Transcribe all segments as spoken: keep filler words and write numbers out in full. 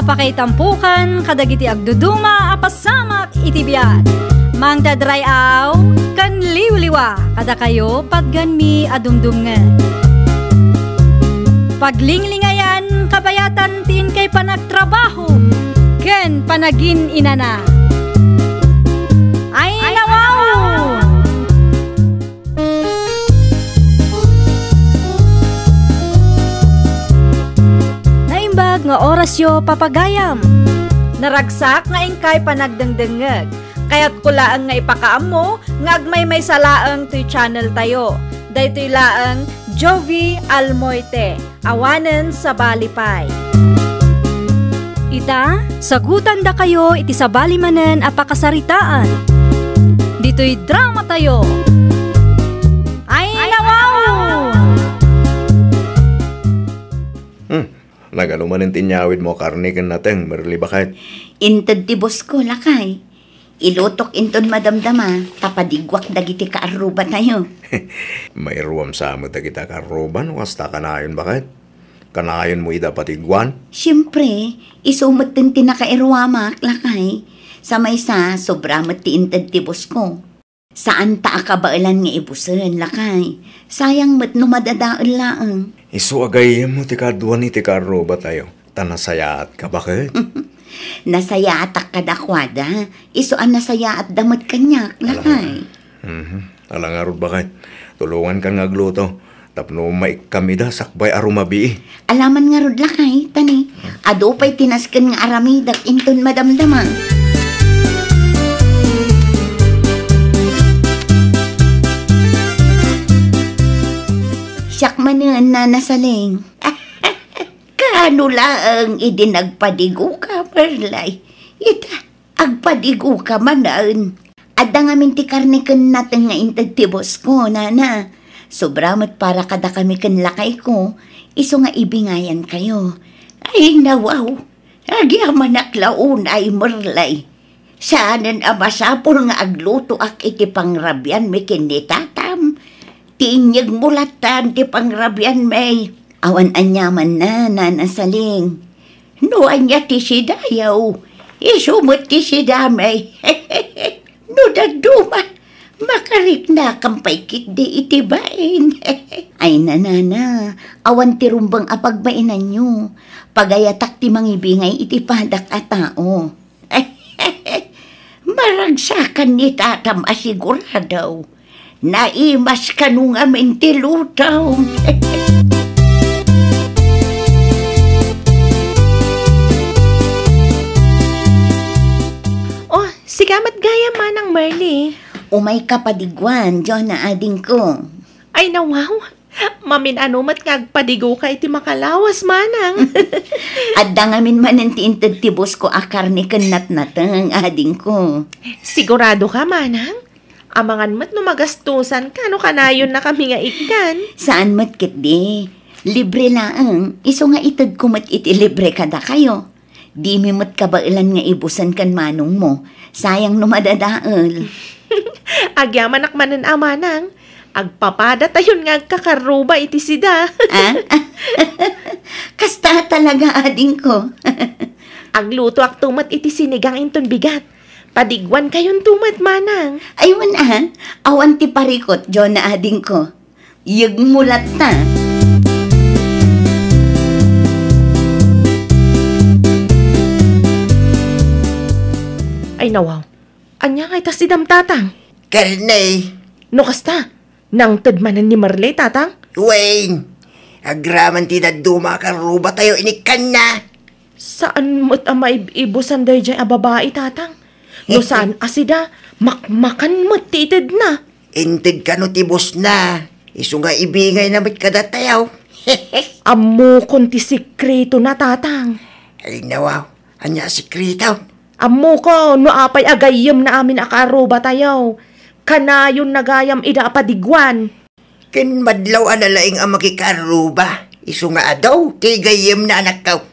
Pakaitampokan kadagiti agduduma a pasamak iti biag. Mangted ray-aw ken liwliwa kadakayo patganmi a dumdumngeg. Paglinglingayan kabayatan ti inkay panagtrabaho ken panagin-inana. Ay, nawaw! Naimbag nga orasyo, papagayam. Naragsak nga inkay panagdengdengngeg. Kayatko laeng nga ipakaammo nga agmaymaysa laeng toy channel tayo. Daytoy laeng Jovi Almoite. Awanen sabali pay. Ita, sagutandakayo iti sabali manen a pakasaritaan. Ditoy drama tayo. Ay, nawaw! Hmm, nagano manen ti inyawidmo a karne ken nateng, Merly, baket? Inted ti boss ko, lakay. Ilutok inton madamdama, ta padiguak dagiti kaarrubatayo. Mairuam sa met dagiti kaarruba no kasta kanayon, baket? Kanayonmo ida padiguan? Siempre, isu met ti nakairuamak, lakay. Sa maysa, sobra met ti inted ti boss ko. Saan ta a kabaelan nga ibusen, lakay. Sayang met no madadael laeng. Isu a gayyemmo ti kaaduan iti kaarrubatayo, ta nasayaatka, baket? Nasayaatak kadakuada, isu a nasayaatda met kaniak, lakay. Mhm. Ala ngarud, baket. Tulongankan nga agluto tapno maikkam ida sakbay a rumabii. Alaman ngarud, lakay, ta ni, adu pay ti nasken nga aramidek inton madamdama. Siak manen, Nana Saling. Kaano laeng idi nagpadigoka, Merly? Ita, agpadigoka manen. Adda ngamin ti karne ken nateng nga inted ti boss ko, nana. Sobra met para kadakami ken lakayko, isu nga ibingayankayo. Ay, nawaw. Agyamanak la unay, Merly. Saanen a masapul nga aglutoak iti pangrabianmi ken ni tatam. Ti inyegmo lattan ti pangrabianmi. Awan aniamanna, Nana Saling. No ania ti sidayo, isu met ti sidami. No dadduma, makariknakam pay ketdi iti bain. Ay, nanana, awan ti rumbeng a pagbainanyo. Pagayatak ti mangibingay iti padak a tao. Maragsakan ni tatam a sigurado. Naimas kano ngamin ti luto. Oh, sika met gayam, Manang Merly. Umayka padiguan, Jonah adingko. Ay, nawaw. Mamin-ano met nga agpadigoka iti makalawas, manang. Adda ngamin manen ti inted ti boss ko a karne ken natnateng, adingko. Siguradoka, manang? Amangan met no magastosanka no kanayonnakami nga ikkan. Saan met ketdi. Libre laeng, isu nga itedko met iti libre kadakayo. Dimi met kabaelan nga ibusen ken manongmo. Sayang no madadael. Agyamanak manen a, manang. Agpapadatayon nga agkakarruba iti sida. Ah? Kasta talaga, adingko. Aglutoakto met iti sinigang inton bigat. Padiguankayonto met, manang. Ay, wen a. Awan ti parikut, Jonah adingko. Yegmo latta. Ay, nawaw. Ania ngay ta sidam, tatang? Karne. No kasta, nangted manen ni Merly, tatang? Wen, agraman ti dadduma a karrubatayo inikkanna. Saan met a maib-ibusan daydiay a babai, tatang? No saan a sida, makmakan met ti itedna. Inted kano ti boss na. Isu nga ibingayna met kadatayo. Ammokon ti sikretona, tatang. Ay, nawaw. Ania a sikreto? Ammokon no apay a gayyemna amin a kaarrubatayo. Kanayonna gayam ida a padiguan. Ken madlaw a nalaing a makikaarruba, isu nga adu ti gayyemna, anakko.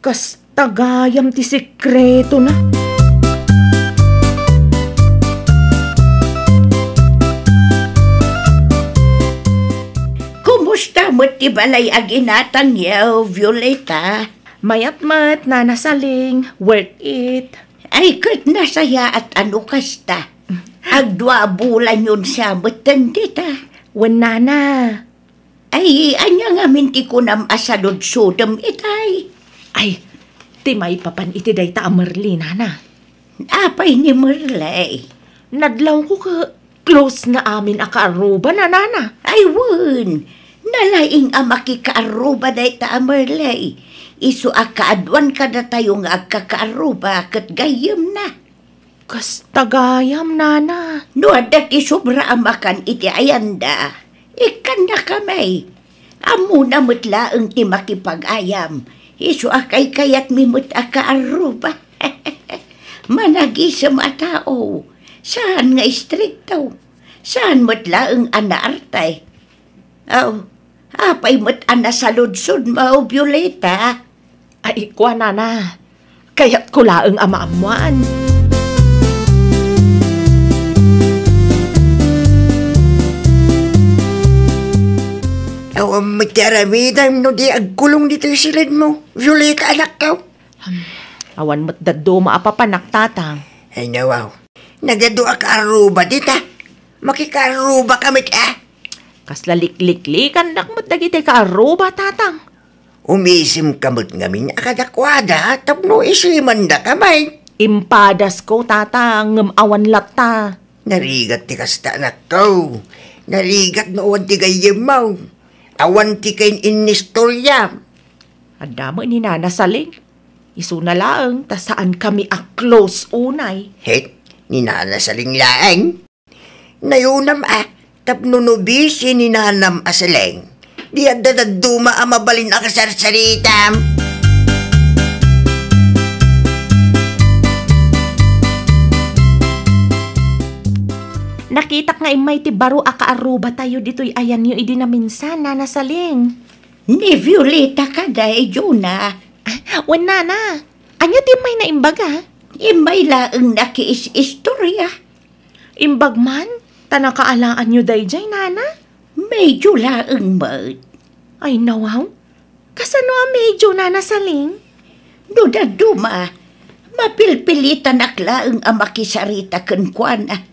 Kasta gayam ti sikretona. Kumusta met ti balay a ginatangyo, Violeta? Mayat met, Nana Saling. Worth it. Ay, ket nasayaat a no kasta. Agdua a bulan yon sa metten dita. Wen, Nana. Ay, ania ngamin ti kunam a saludsodem itay? Ay, ti maipapan iti dayta a Merli, Nana. Apay ni Merli? Nadlawko ket close na amin a kaarrubana, Nana. Ay, wen. Nalaing a makikaarruba dayta a Merli. Isu a kaaduan kadatayo nga agkakaarruba ket gayyemna. Kasta gayam, Nana. No adda ti sobra a makan iti ayanda, ikkannakami. Ammona met laeng ti makipagayam. Isu a kaykayatmi met a kaarruba. Managisem a tao. Saan nga istrikto. Saan met laeng a naarte. Aw, apay met a nasaludsodmo, Violeta? Ay, kuanana, kayatko laeng a maammoan. Awan met ti aramidem no di agkulong ditoy siledmo, Violeta, anakko. Hmm, awan met dadduma a papanak, Tatang. Ay, nawaw. Nagadu a kaarruba dita. Makikaarruba ka met, a? Kasla likliklikandak met dagiti kaarruba, Tatang. Umisimka met ngamin a kadakuada tapno isimandaka met. Impadasko, Tatang, ngem awan latta. Narigat ti kasta, anakko. Narigat no awan ti gayyemmo. Awan ti kain-innistorya. Adda met ni Nana Saling. Isuna laeng ta saankami a close unay. Het, ni Nana Saling laeng. Nayunam a, tapno no bisi ni Nanam a Saling, di adda dadduma a mabalin a kasarsaritam. Nakitak nga immay ti baro a kaarrubatayo ditoy ayanyo idi naminsan, Nana Saling. Ni Violeta kadi, Jonah. Ah, wen, Nana. Ania ti immay na imbaga? Immay laeng nakiis-istorya. Imbag man, ta nakaalaanyo daydiay, Nana? Medyo laeng met. Ay, nawaw. Kasano a medyo, Nana Saling? No dadduma, mapilpilitanak laeng a makisarita kenkuana.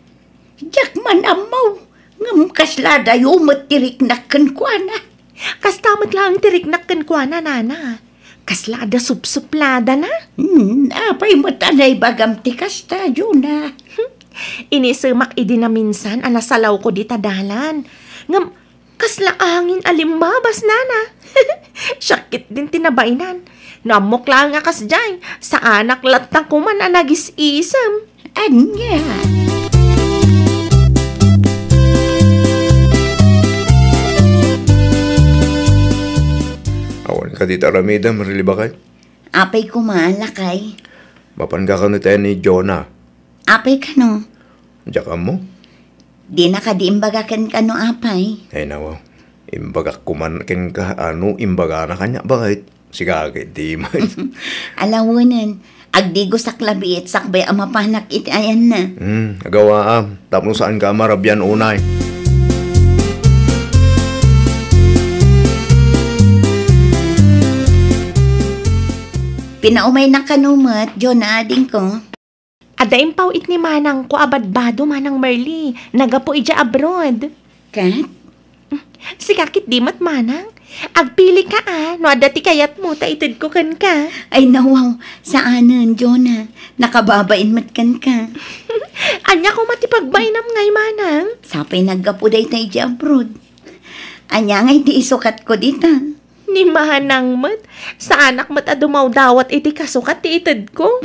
Diak man ammo, ngem kasladayo met ti riknak kenkuana. Kasta met laeng ti riknak kenkuana, Nana. Kasla adda supsupladana. Hmm, apay met a naibagam ti kasta, Jonah? Inisemak idi naminsan a nasalawko dita dalan. Ngem kasla angin a limbabas, Nana. Siak ketdin ti nabaenan. No ammok laeng a kasdiay, saanak latta koman a nagis-isem. Ania? Awan kadi ti aramidem, Merli, baket? Apay koma, lakay? Mapanka kano tayo ni Jonah? Apay kano? Diak ammo. Dina kadi imbaga kenka no apay? Ay, nawa. Imbagak koman kenka, ano, imbagana kaniak, baket? Sika ketdi met. Alawenen, agdigosak labiit sakbay a mapanak iti ayanna. Hmm, agawaam. Tapno saanka a marabian unay. Pinaumaynak kano met, Jonah, adingko? Adda impaw-it ni manangko a badbado, Manang Merli, naggapu idiay abroad. Ket? Sika ketdi met, manang. Agpilika a, no adda ti kayatmo ta itedko kenka. Ay, nawaw, saanen, Jonah. Nakababain met kenka. Ania koma ti pagbainam ngay, manang? Sapay naggapu dayta idiay abroad. Ania ngay ti isukatko dita? Ni manang met, saanak met a dumawdawat iti kasukat ti itedko.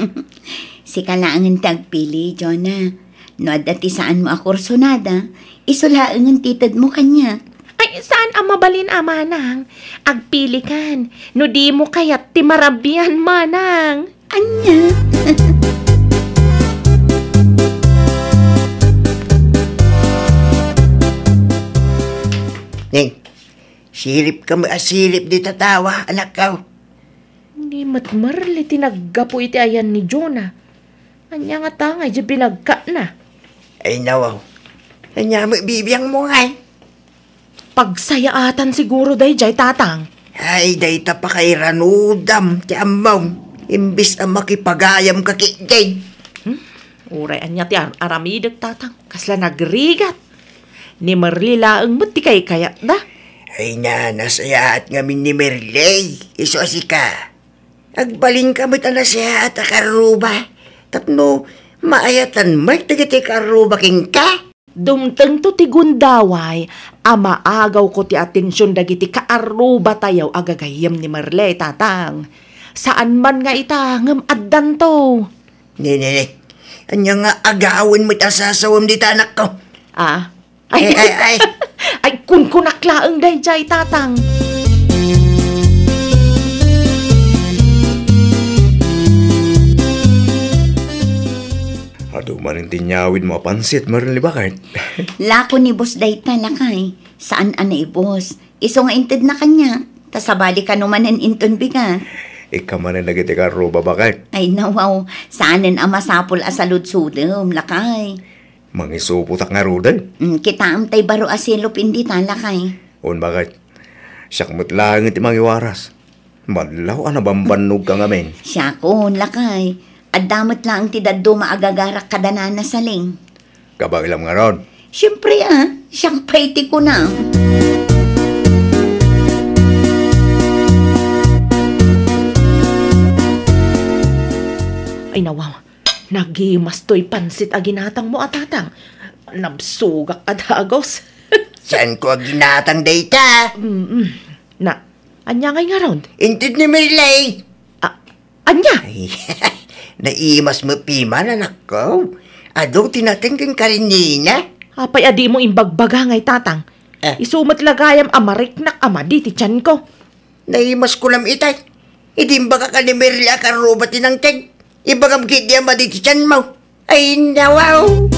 Sika laengen ti agpili, Jonah. No adda ti saanmo a kursunada, isu laengen ti itedmo kaniak. Ay, saan a mabalin a, manang. Agpilikan, no dimo kayat ti marabian, manang. Ania? Ning, siripka met a sirip dita tawa, anakko. Ni met Merli ti naggapu iti ayan ni Jonah. Ania ngata ngay diay binagkatna? Ay, nawaw. Ania met bibiangmo ngay? Pagsayaatan siguro daydiay, tatang. Ay, dayta pakairanudam ti ammom, imbis a makipagayamka ketdi. Hmm? Uray ania ti ar-, aramidek, Tatang? Kasla nagrigat. Ni Merly laeng met ti kaykayatda. Ay, na, nasayaat ngamin ni Merly. Isu a sika. Agbalinka met a nasayaat a kaarruba. Tapno maayatan met dagiti kaarruba kenka. Dumtengto ti gundaway a maagawko ti atension dagiti kaarrubatayo a gagayyem ni Merly, Tatang. Saan man nga ita, ngem addanto. Nene, ania nga agawen met a sasawem dita, anakko? Ah? Ay, ay, ay. Ay, kunkunak laeng daydiay, Tatang. Adu manen ti inyawidmo a pansit, Merly, baket? Lako ni boss dayta, lakay. Saan a naibos. Isu nga intedna kaniak, ta sabali kano manen inton bigat. Ikka manen dagiti kaarruba, baket? Ay, nawaw, saanen a masapul a saludsodem, lakay. Mangisupotak ngaruden? Mm, kitaem tay baro a silop indi ta, lakay. Wen, baket? Siak met laeng ti mangiwaras. Madlaw a nabambannogka ngamin. Siakon, lakay. Adda met laeng ti dadduma a gagarak kada Nana Saleng. Kabaelam ngarud? Siempre, a. Siak pay ti kunam. Ay, nawaw. Nagimas toy pansit a ginatangmo a, Tatang. Nabsugak a dagus. Saanko a ginatang dayta? Mm-mm. Na, ania ngay ngarud? Inted ni Merly. A-, ania? Ay, naimas met piman, anakko. Adu ti nateng ken karinina. Apay a dimo imbagbaga ngay, Tatang? Eh. Isu met la gayam a mariknak a madi ti tianko. Naimas kunam itay. Idi imbagak a ni Merly a kaarruba ti nangted. Ibagam ketdi a madi ti tianmo. Ay, nawaw!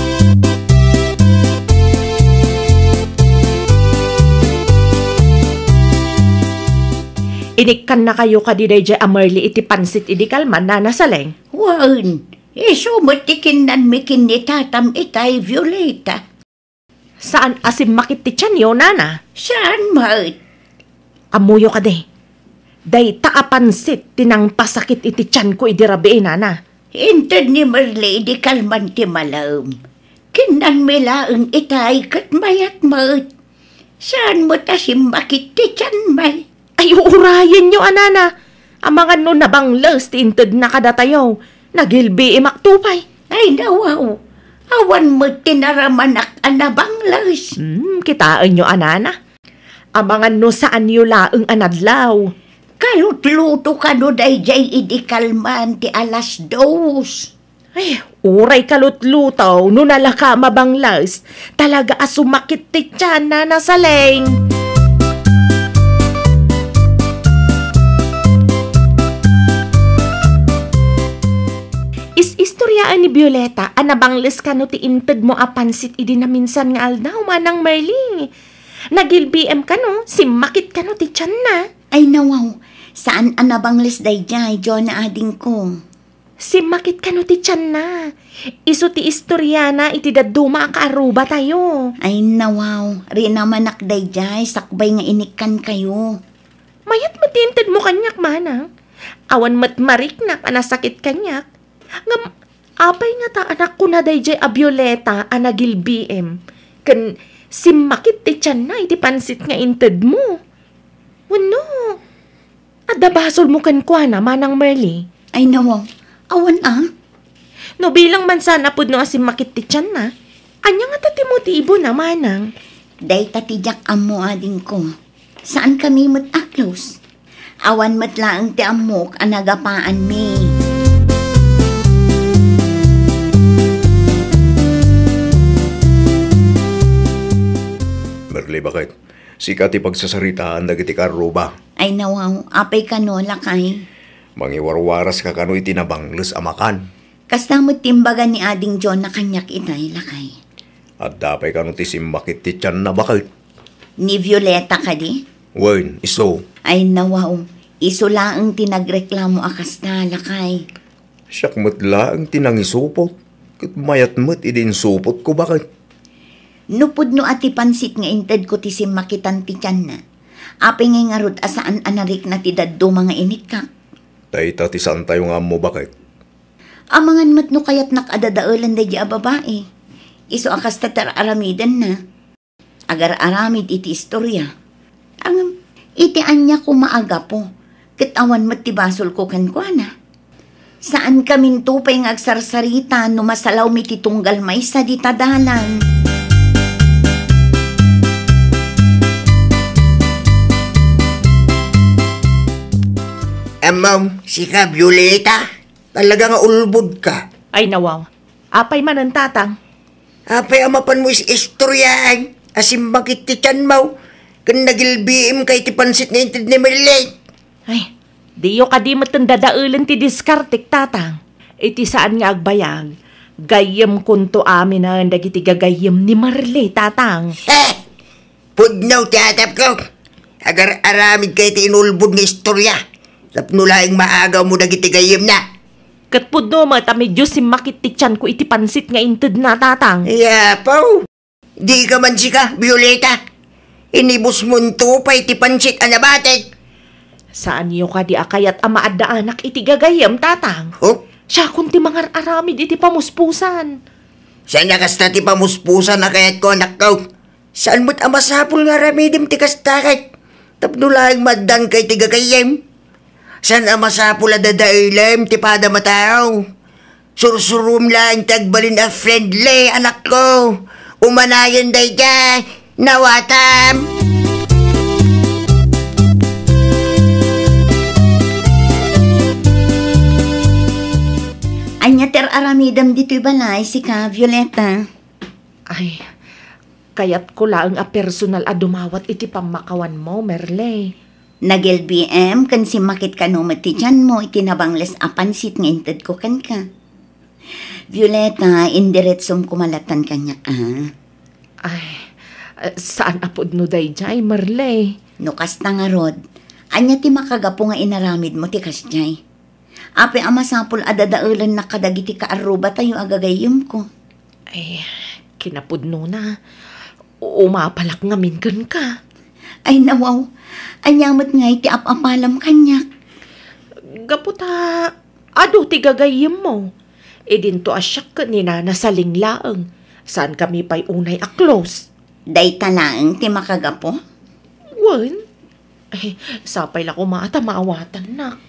Inikkannakayo kadi daydiay a Merly iti pansit idi kalman, Nana Saleng? Wen, isu met ti kinnanmi ken ni tatam itay, Violeta. Saan a simmakit ti tianyo, Nana? Saan met? Ammoyo kadi, dayta a pansit ti nangpasakit iti tianko idi rabii, Nana. Inted ni Merly idi kalman ti malem. Kinnanmi laeng itay ket mayat met. Saan met a simmakit ti tianmi? Ay, uurayenyo a, Nana. Amangan no nabangles ti intedna kadatayo. Nagilbiimak to pay. Ay, nawaw. Awan met ti naramanak a nabangles. Hmm, kitaenyo a, Nana. Amangan no saanyo laeng a nadlaw. Kalutluto kano daydiay idi kalman ti alas dos. Ay, uray kalutluto no nalaka mabangles. Talaga a sumakit ti tian, Nana Saleng. Is-istoriaan ni Violeta a nabangles kano ti intedmo a pansit idi naminsan nga aldaw, Manang Merly. Nagilbiim kano, simmakit kano ti tianna. Ay, nawaw, saan a nabangles daydiay, Jonah adingko. Simmakit kano ti tianna. Isu ti istoriana iti dadduma a kaarrubatayo. Ay, nawaw, rinamanak daydiay sakbay nga inikkankayo. Mayat met ti intedmo kaniak, Manang. Awan met mariknak a nasakit kaniak. Ngem, apay ngata a nakuna daydiay a Violeta a nagilbiim ken simmakit ti tianna iti pansit nga intedmo? Wenno, adda basolmo kenkuana, Manang Merly? Ay, nawaw, awan a. No bilang man saan a pudno a simmakit ti tianna, ania ngata ti motibona, Manang? Dayta ti diak ammo, adingko. Saankami met a close. Awan met laeng ti ammok a nagapaanmi. Merly, baket? Sika ti pagsasaritaan dagiti kaarruba. Ay, nawaw, apay kano, lakay? Mangiwarwaraska kano iti nabangles a makan. Kasta met ti imbaga ni Ading Jonah kaniak itay, lakay. Adda pay kano ti simmakit ti tianna, baket? Ni Violeta kadi? Wen, isu. Ay, nawaw. Isu laeng ti nagreklamo a kasta, lakay. Siak met laeng ti nangisupot, ket mayat met idi insupotko, baket? No pudno a ti pansit nga intedko ti simmakitan ti tianna, Apay ngay ngarud a saan a narikna ti dadduma nga inikkak? Dayta ti saantayo nga ammo, baket. Amangan met no kayatnak a dadaelen daydi a babai. Isu a kasta ti ar-aramidenna. Agar-aramid iti istoria. Ngem, iti ania koma a gapu, ket awan met ti basolko kenkuana. Saankaminto pay nga agsarsarita no masalawmi ti tunggal maysa dita dalan. Ammom, sika, Violeta, talaga nga ulbodka. Ay, nawaw. Apay manen, tatang? Apay a mapanmo is-istoriaan a simmakit ti tianmo ken nagilbiimka iti pansit nga inted ni Merle? Ay, diyo kadi metten dadaelen ti diskartek, tatang. Iti saan nga agbayag, gayyemkonto aminen dagiti gagayyem ni Merle, tatang. Eh! Pudno ti atapko. Agar-aramidka iti inulbod nga istoria tapno laeng maagawmo dagiti gayyemna. Ket pudno met a medyo simmakit ti tianko iti pansit nga intedna, tatang. Yapaw! Dika man sika, Violeta. Inibusmonto pay ti pansit a nabatek. Saanyo kadi a kayat a maaddaanak iti gagayyem, tatang? Huh? Siakon ti mangar-aramid iti pamuspusan. Saan a kasta ti pamuspusan a kayatko, anakko. Saan met a masapul nga aramidem ti kasta ket tapno laeng maaddaanka iti gagayyem? Saan a masapul a dadaelem ti padam a tao? Sursurom laeng ti agbalin a friendly, anakko. Umanayon dayta, nawatam. Ania ti ar-aramidem ditoy balay, sika, Violeta? Ay, kayatko laeng a personal a dumawat iti pammakawanmo, Merle. Nag-L B M ken simmakit kano met ti tianmo iti nabangles a pansit nga intedko kenka. Violeta, indiretsom koma lattan kaniak, a. Ay, eh, saan a pudno daydiay, Merle. No kasta ngarud, ania ti makagapu nga inaramidmo ti kasdiay? Apay a masapul a dadaelennak kadagiti kaarrubatayo a gagayyemko? Ay, kinapudnona, umapalak ngamin kenka. Ay, nawaw, ania met ngay ti ap-apalam kaniak? Gapu ta adu ti gagayyemmo. Idinto a siak ken ni Nana Saling laeng. Saankami pay unay a close. Dayta laeng ti makagapu? Wen. Eh, sapay la koma ta maawatannak.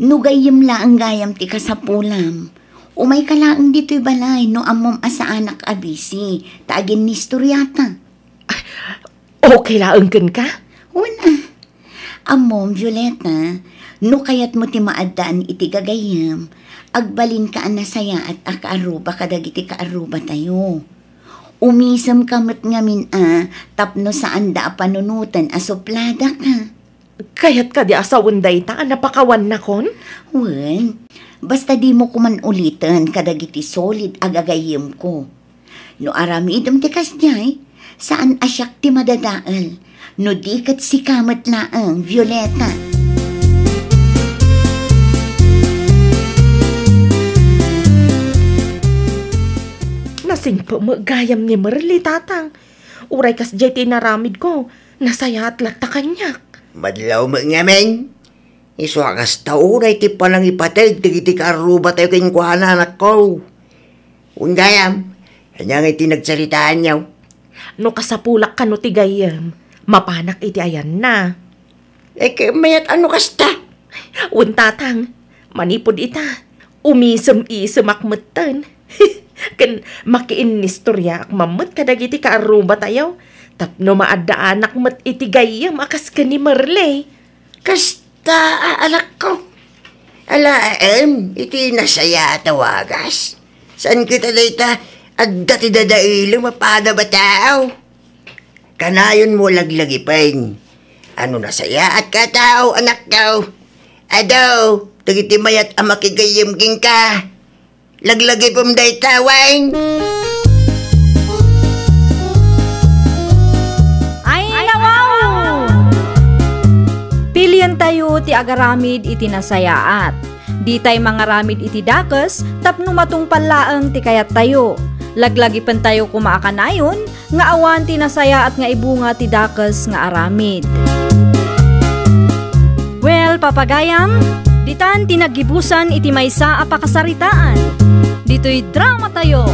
No gayyem laeng gayam ti kasapulam, umayka laeng ditoy balay no ammom a saanak a busy, ta aginnistoriata. Okay laeng kenka? Wen a. Ammom, Violeta, no kayatmo ti maaddaan iti gagayyem, agbalinka a nasayaat a kaarruba kadagiti kaarrubatayo. Umisemka met ngamin a tapno saanda a panunoten a supladaka. Kayat kadi a sawen dayta a napakawannakon? Wen, basta dimo koman uliten kadagiti solid a gagayyemko. No aramidem ti kasdiay, saan a siak ti madadael, no di ket sika met laeng, Violeta. Nasingpet met gayam ni Merle, tatang. Uray kasdiay ti inaramidko, nasayaat latta kaniak. Madlaw met ngamin. Isu a kasta unay ti panangipateg dagiti kaarrubatayo kenkuana, anakko. Wen gayam, ania ngay ti nagsaritaanyo? No kasapulak kano ti gayyem, mapanak iti ayanna. Eh, ket mayat a no kasta? Wen, tatang, manipud ita, umisem-isemak metten. Ken makiinnistoriaak man met kadagiti kaarrubatayo tapno maaddaanak met iti gayyem a kas ken ni Merle. Kasta a, anakko. Alaem iti nasayaat a wagas. Saan ket a dayta adda ti dadaelem a padam a tao? Kanayonmo laglagipen. Ano nasayaat ka tao, anakko? Adu, dagiti mayat a makigayyem kenka. Laglagipem dayta, wen. Ay, nawaw! Pilientayo ti agaramid iti nasayaat. Ditay mangaramid iti dakes tapno matungpal laeng ti kayattayo. Laglagipentayo koma a kanayon nga awan ti nasayaat nga ibunga ti dakes nga aramid. Papagayam, ditan ti naggibusan iti maysa a pakasaritaan. Ditoy dramatayo.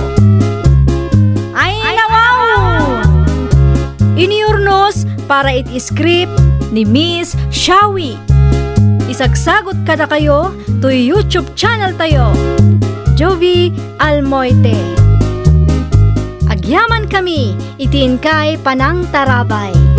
Ay, nawaw! Iniurnos para iti script ni Miss Shawi. Isagsagot kadakayo toy YouTube channel tayo, Jovie Almoite. Agyaman kami iti inkay panangtarabay.